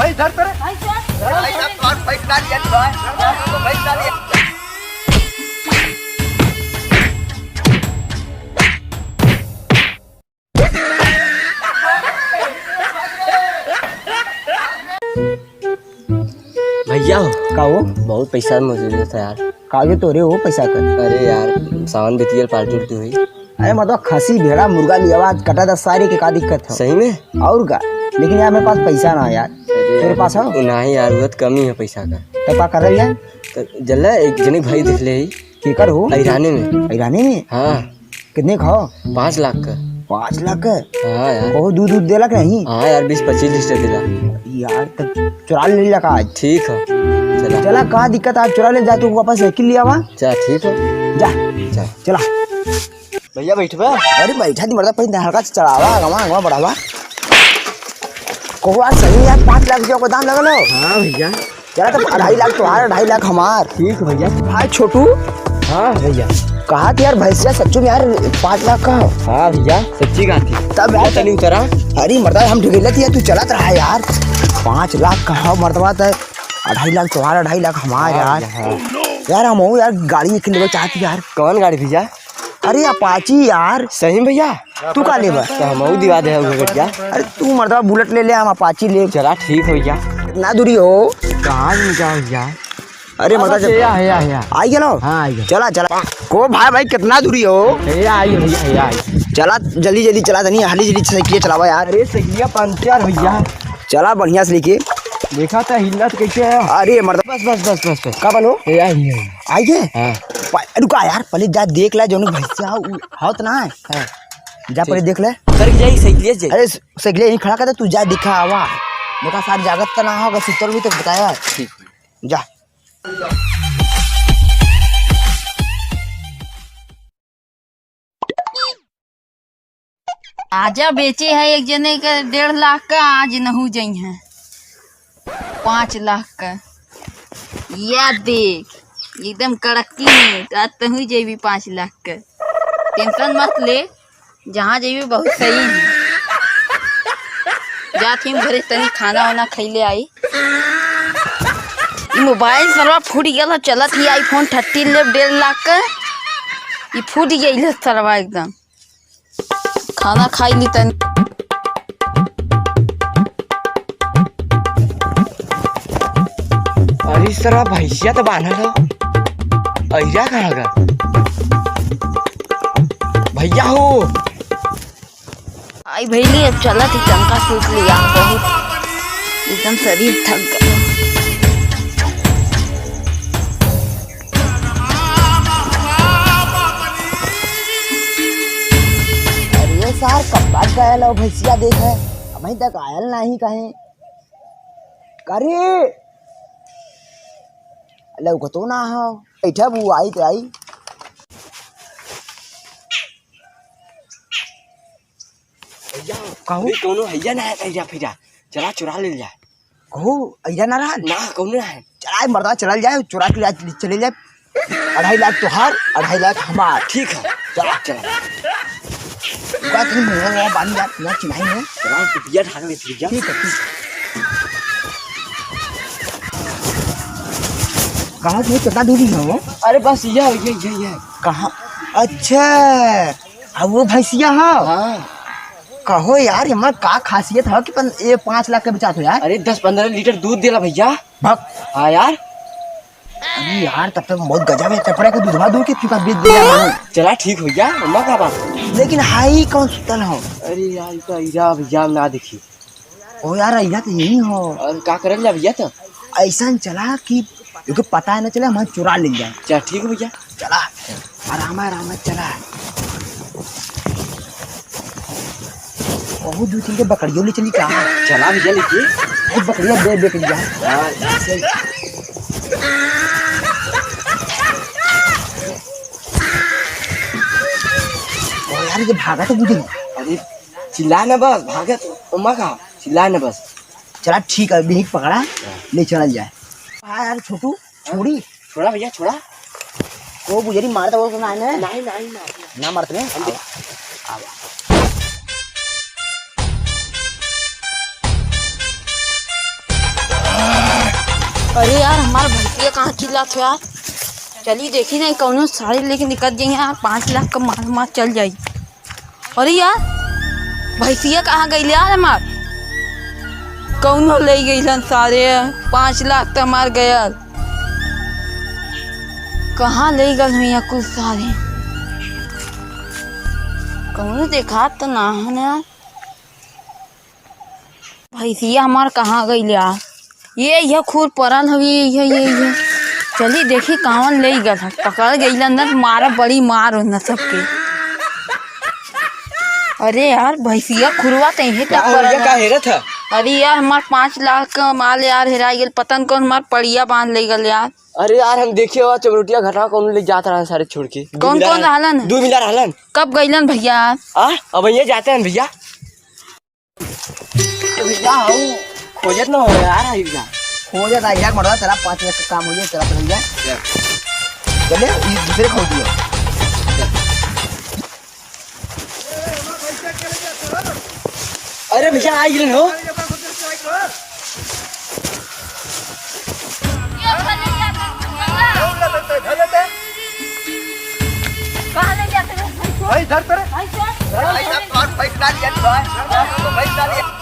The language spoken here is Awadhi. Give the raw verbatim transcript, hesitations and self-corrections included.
भाई, इधर कर। भाई, चल। भाई साहब, तुम्हारा पैसा लिया, तुम्हारा पैसा लिया। भैया हो। का हो? बहुत पैसा में जरूरत है यार। काहे तोरे हो पैसा कर? अरे यार, सावन बीतियल, पार्टी उर्टी हुई। अरे मतलब खसी, भेड़ा, मुर्गा लियावा, आज कटा दस सारी के का दिक्कत है? सही में? और का? लेकिन यार मेरे पास पैसा ना है यार। अरे तेरे यार, पास हो? नहीं यार, बहुत कमी है पैसा का। तो का करल जाए? तो जल्ला एक जने भाई देख ले ही। केकर हो? ऐराने में। ऐराने में? हाँ। कितने का हो? पाँच लाख का। पाँच लाख का? हाँ यार। बहुत दूध दूध देला कि नहीं? हाँ यार, बीस पच्चीस लीटर देला। यार, तब चुरा ले ला का आज? ठीक है, चला। चला, का दिक्कत, आज चुरा ले जा, तू वापस साइकिल ले आवा। चला, ठीक है। जा। चला। चला। भैया, बैठबा? अरे, बैठा दी, मर्दा, पहले हल्का से चढ़ावा, आगवा, आगवा बढ़ावा। कहो यार, सही में यार, पाँच लाख रुपया को दाम लगल हो। हाँ भैया। चला, तो अढ़ाई लाख तोहार, अढ़ाई लाख हमार। ठीक भैया। भाई छोटू। हाँ भैया। कहा कि यार, भैंसिया सच्चू में यार, पाँच लाख का हो। हाँ भैया, सच्ची बात है। तब यार, तनी उतरा। अरे मर्दा, हम ढकेलत ही है, तू चलत रहा यार। पाँच लाख का हो मर्दवा, तो अढ़ाई लाख तोहार, अढ़ाई लाख हमार हाँ यार। भैया, हाँ। यार, हम यार, गाड़ी एक लेवे चाहती यार। कौन गाड़ी भैया? अरे Apache यार। सही में भैया? तू का लेबा? तो हमहू दिवा दे हउ भैया। अरे तू मर्दवा Bullet ले ले, हम Apache लेब। चला ठीक हो भैया। कितना दूरी हो? कहाँ से जाओ भैया? अरे मर्दवा, अरे भैया, भैया, भैया। आई गेलो? हाँ, आई गेलो। चला, चला। को भाई, भाई, कितना दूरी हो? भैया, आई, भैया, भैया, आई। चला, जल्दी, जल्दी चला, तनी हाली जल्दी साइकिल चलावा यार। अरे, साइकिलिया पंचर भैया। चला बढ़िया से लेके। देखा था हिलत कैसे है। अरे मर्दवा, बस, बस, बस, बस, बस। का बनो? भैया, भैया। आई गे? हाँ। पा-, रुका यार, पहले जा देख ला, जौन भैंसिया हो, उ-, हो त ना है? हाँ। जा पहले ठीक। देख ले। उतर के जाई, साइकिल से जाई। अरे, स-, साइकिल यहीं खड़ा कर दे, तू जा दिखा आवा। देखा सार जागत त ना होगा, सुतल भी तो बताया। ठीक। जा। आजा बेचे है एक जने के डेढ़ लाख का, आज नहू जइहैं पाँच लाख का। या देख, एकदम कड़की में, आज तहू जइबी पाँच लाख का। Tension मत ले, जहाँ जइबी बहुत सही है। जात ही घरे तनी खाना वाना खइले आई। ई मोबाइल सरवा फूट गयल ह, चलत ही iPhone thirteen लेब डेढ़ लाख का। ई फूट गयल ह सरवा एकदम। खाना खाई ली तनी। अरे सरवा भैंसिया तो बान्हल हो। अहिरा कहाँ गा? भैया हो। आई भैली, अब चलत ही तनका सूत लिया, बहुत एकदम शरीर थक गया। अरे सार, कब बात गयल हो भैंसिया देखे, अबहीं तक आयल नाही कहे। करे लौकतो ना हो, बैठा बू आई तो आई। भैया, कहू? अरे, कौनो हैया ना है, हैया फिरा। चला, चुरा ले जाए। कहू, हैया ना रहा? ना, कौनो ना है। चला, मर्दा, चला जाए, चुरा के ले चले जाए। अढ़ाई लाख तोहार, अढ़ाई लाख हमार। ठीक है। चला। चला। का तुम मुंह में बांध जा, ना चिन्हाई में। चला, तू बिया ढाक ले, भैया। ठीक है, ठीक। कहाँ से, कितना दूरी है वो? अरे, बस यह, यह, यह, यह। कहाँ? अच्छा। अब वो भैंसिया ह? हाँ। कहो यार, एमा का खासियत ह कि पन-, ये पाँच लाख के बेचात हो यार? अरे, दस पन्द्रह लीटर दूध देला भैया। भक। हाँ यार। अरे यार, तब तक बहुत गजब है, चपड़ा के दूधवा दूध के चुका बेच देला मानो। चला ठीक हो गया, एमा का बात। लेकिन हाई कौन सुतल हो? अरे यार, ई तो अहिरा भैया ना देखी। ओ यार, अहिरा तो यही हो। और का करल जा भैया तो? ऐसा चला कि एके पता न चले, हम चुरा ले जाए। चल, ठीक है भैया। चला, आराम, आराम, चला। ओहू दू तीन के बकरियों ले चली का? चला भैया, लेके। ए, बकरिया दे, बकरिया। हाँ, सही। ओ यार, ये भागा तो बुझे। अरे, चिल्ला ना बस, भागा तो, ओमा का, चिल्ला ना बस। चला, ठीक है, बिहिक पकड़ा, ले चला जाए। हाँ यार, छोटू, छोड़ी। छोड़ा भैया, छोड़ा। वो बुझरी मारता बोल के ना आने। नहीं, नहीं, नहीं। ना मारते ने? हम देख- आवा। आवा। अरे यार, हमार भैंसिया कहाँ चिल्लात हो यार? चली देखी नहीं, कौनो सारे लेके निकल जाई यार, पाँच लाख का माल मार चल जाई। अरे यार, भैंसिया कहाँ गइल यार हमार? कौनो ले गइलन सारे, पाँच लाख तो हमार गयल। कहाँ ले गल हो यहाँ कुल सारे? कौनो देखात तो ना है ना। भैंसिया हमार कहाँ गइल यार? ये, ये खुर परल हवी, ये, ये, ये। चली देखी कौन ले गल है। पकड़ गइलन न, मारा बड़ी मार हो न सबके। अरे यार, भैंसिया खुरवा ते ही का तक हो परल गया, का है। हेरत है? अरे यार, हमार पाँच लाख का माल यार हेराई गइल। पता न कौन हमार पड़िया बांध ले गल यार। अरे यार, हम देखे हुआ चमरोटिया घाटवा कौन ले जात रहा सारे छोड़ के। कौन, कौन रहलन? दू मिला रहलन। कब गइलन भैया? आ, अब ये जाते हैं भैया। ए भैया, हऊ खोजत ना हो यार, आई भैया। खोजत आई यार, मरवा तेरा पाँच मिनट का काम हो जाए, तेरा तो भैया। चले, ये दूसरे खो दियो। अरे भैया, आई गए हो। कहाँ ले जाते हो? भाई, इधर करे। भाई, कौन? भाई, साहब, पैसा लिया, भाई। पैसा लिया।